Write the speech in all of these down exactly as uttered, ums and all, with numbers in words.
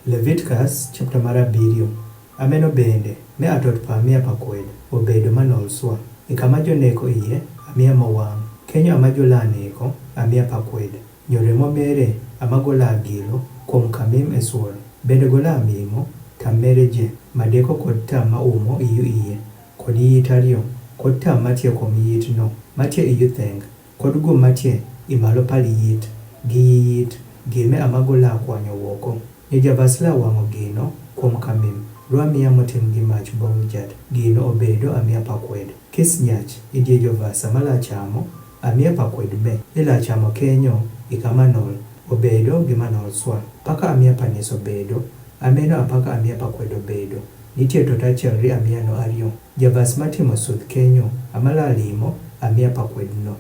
Leviticus chapter mar abiriyo. Ameno bende, me atot pa amia pa kwed, obedo manol swa. I kama jo neko iye, amia mowang'. Kenyo ama jo la neko, amia pa kwed. Nyo remo mere, ama go la gilo, kuom kamim e swor. Bende go la mimo, tam mere je, ma deko kod tam ma umo iyu iye, kod yit ariyo, kod tam matie kuom yit no, matie iyu theng, kod gum matie i malo pal yit, gi yiyit, gi me ama go la kwanyo woko. Nyo javas la wang'o gino kuom kamim, ruwo amia motim gi mach bong' jat, gino obedo amia pa kwed. Kis nyach, i die jovas ama la chamo amia pa kwed me, i la chamo kenyo i kama nol, obedo gima nol swa. Paka amia pa nis obedo, ameno apaka amia pa kwed obedo. Nitie tot achiel ri amia no ariyo. Javas matimo suth kenyo ama la limo amia pa kwed no.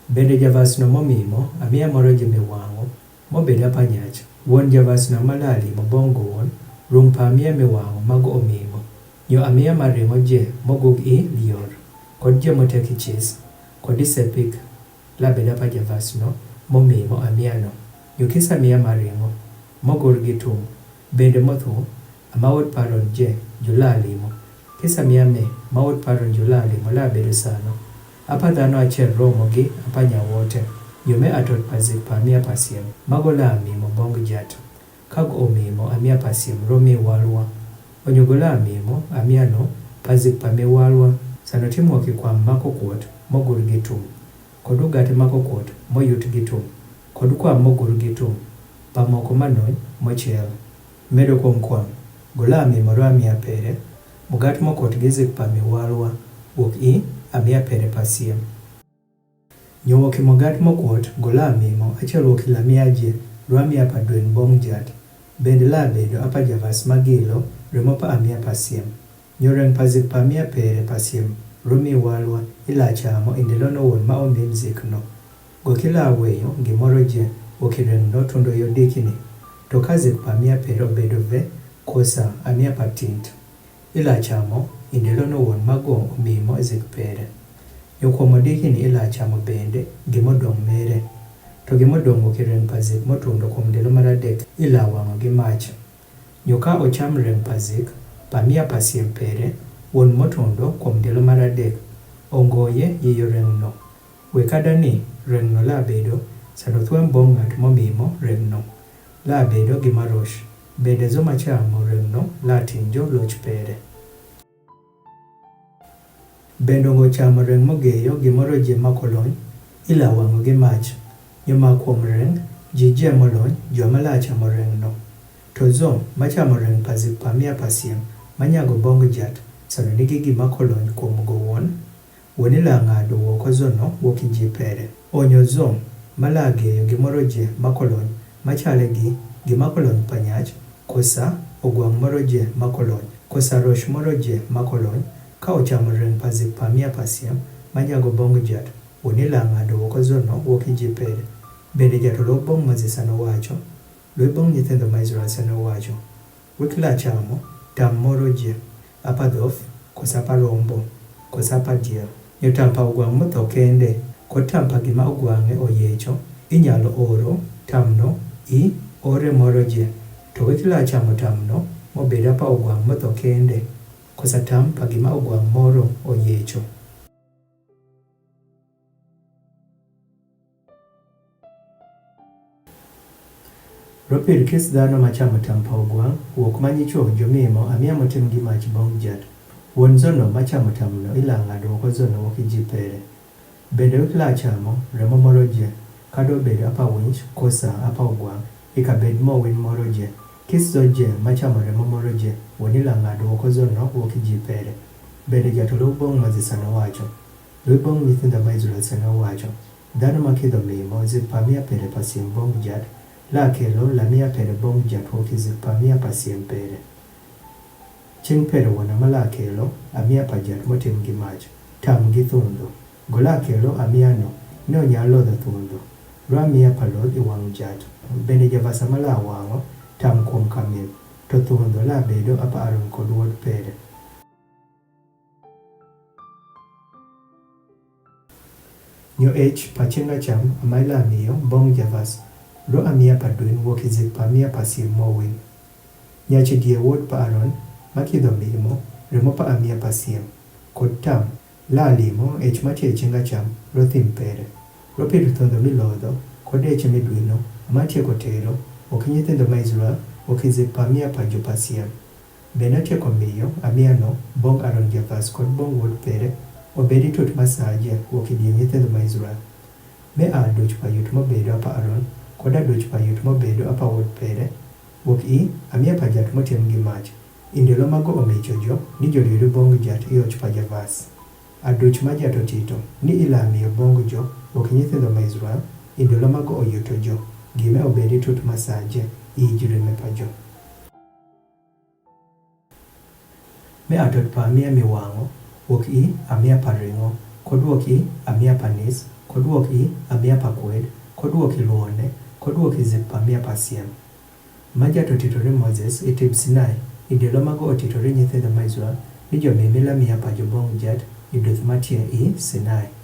Bende javasno momimo amia moro je miwang'o, mobedo apa nyach. Wuon javasno ama la limo bong' go wuon, rung pa amia miwang'o mago omimo. Nyo amia ma ringo je mogug i liyor, kod je motek i chis, kod i sepik, la bedo apa javasno momimo amia no. Nyo kis amia ma ringo, mogur gi tung, bende mothu, ama wuod Paron je, jo la limo. Kis amia me, ma wuod Paron jo la limo la bedo sano. Apa dhano achiel romo gi apa nyawote. Nyo me atot pa zik pa amia pa siem, mago la mimo bong' jat. Ka go omimo amia pa siem ro mi walwa. Onyo go la mimo amia no pa zik pa mi walwa. Sano timo ki kwam mako kwot, mogur gi tung. Kod ugate mako kwot, moyut gi tung. Kod kwam mogur gi tung, pa moko manony mochiel. Medo kuom kwam, go la mimo ro amia pere, mugat mokot gi zik pa mi walwa, wuok i amia pere pa siem. Nyo wuok i mugat mokwot, go la mimo achiel wuok i la mia je, ro amia pa dwen bong' jat. Bende la bedo apa javas magilo remo pa amia pa siem. Nyo reng pa zik pa amia pere pa siem, ro mi walwa, i la chamo i ndilo no wuon ma omim zik no. Go ki la weyo gimoro je, wuok i reng no tundo yo dikini. To ka zik pa amia pere obedo ve, kosa amia pa tint, i la chamo i ndilo no wuon mago omimo zik pere. Nyo kuom odikini i la chamo bende gimodong' mere. To gimodong' wuok i reng pa zik motundo kuom ndilo mar adek, i la wang'o gi mach. Nyo ka ocham reng pa zik pa amia pa siem pere, wuon motundo kuom ndilo mar adek, ongoye yiyo reng no. We ka da ni reng no la bedo sano thwem bong' ng'at momimo reng no, la bedo gima roch. Bende zo machamo reng no la tin jo loch pere. Bende ongo chamo reng mogeyo gimoro je mako lony, i la wang'o gi mach. Nyo ma kuom reng, ji je molony, joma la chamo reng no. To zo machamo reng pa zik pa amia pa siem, manyago bong' jat, sano nigi gima kolony kuom go wuon. Wuon i la ng'ado woko zo no wuok i ji pere. Onyo zo ma la geyo gimoro je mako lony, machale gi gima kolony pa nyach, kosa ogwang' moro je mako lony, kosa roch moro je mako lony, ka ochamo reng pa zik pa amia pa siem, manyago bong' jat, wuon i la ng'ado woko zo no wuok i ji pere. Bende jatol obong' Moses sano wacho, Luw bong' nyithindo ma Israel sano wacho, wik la chamo tam moro je, apa dhof, kosa apa rombo, kosa apa diel. Nyo tam pa ogwang' motho kende, kod tam pa gima ogwang'e oyecho, inyalo oro tam no i ore moro je. To wik la chamo tam no, mobedo apa ogwang' motho kende, kosa tam pa gima ogwang' moro oyecho. Ropir kis dhano machamo tam pa ogwang', wuok manyicho jomimo amia motim gi mach bong' jat. Wuon zono machamo tam no i la ng'ado woko zono wuok i ji pere. Bende wik la chamo remo moro je, ka dobedo apa winch kosa apa ogwang', i ka bed mo winy moro je. Kis zo je machamo remo moro je, wuon i la ng'ado woko zono wuok i ji pere. Bende jatol obong' Moses sano wacho, Luw bong' nyithindo ma Israel sano wacho, dhano ma kidho mimo zik pa amia pere pa siem bong' jat, la kelo la mia pere bong' jat wuok i zik pa amia pa siem pere. Chieng' pere wuon ama la kelo amia pa jat motim gi mach, tam gi thundho. Go la kelo amia no, ni onyal lodho thundho. Ro amia pa lodh i wang' jat. Bende javas ama la wang'o tam kuom kamim, to thundho la bedo apa Aron kod wuod pere. Nyo ech pa chieng' acham ama i la miyo bong' javas. Ro amia̱ pa duin wok i zik pa amia̱ pa siem mo win. Nyachi die wod pa Aron, ma kidho mimo, rimo pa amia̱ pa siem. Kod tam, la limo, ech ma tie echinga cham, ro thim pere. Ro pido thondho mi lodho, kod eche mi duino, ma tie ko tero, wok i nyithindo ma Israel, wok i zik pa amia̱ pa jo pa siem. Bena tie ko miyo, amia̱ no, bong Aron javas kod bong wod pere, obedi tut ma saje, wok i die nyithindo ma Israel. Me adoch pa yut mo bedo apa Aron, kod adoch pa yut mo bedo apa wod pere, wok i, amia̱ pa jat mo tiem gi mach. Indelo ma go omi chojo, ni jo liuri bong jat i och pa javas. Adoch ma jat otito, ni ila miyo bong jo, wok i nyithindo ma Israel, indelo ma go oyuto jo, gi me obedi tut ma saje, i juri me pa jo. Me atot pa amia̱ mi wango, wok i, amia̱ pa ringo, kod wok i, amia̱ pa nis, kod wok i, amia̱ pa kwed, kod wok i luone, kod wok i zik pa amia̱ pa siem. Ma jat otito ri Moses i tib Sinai, indelo ma go otito ri nyithindo ma Israel, ni jo mimi la mia̱ pa jo bong jat, i duth ma tie i Sinai.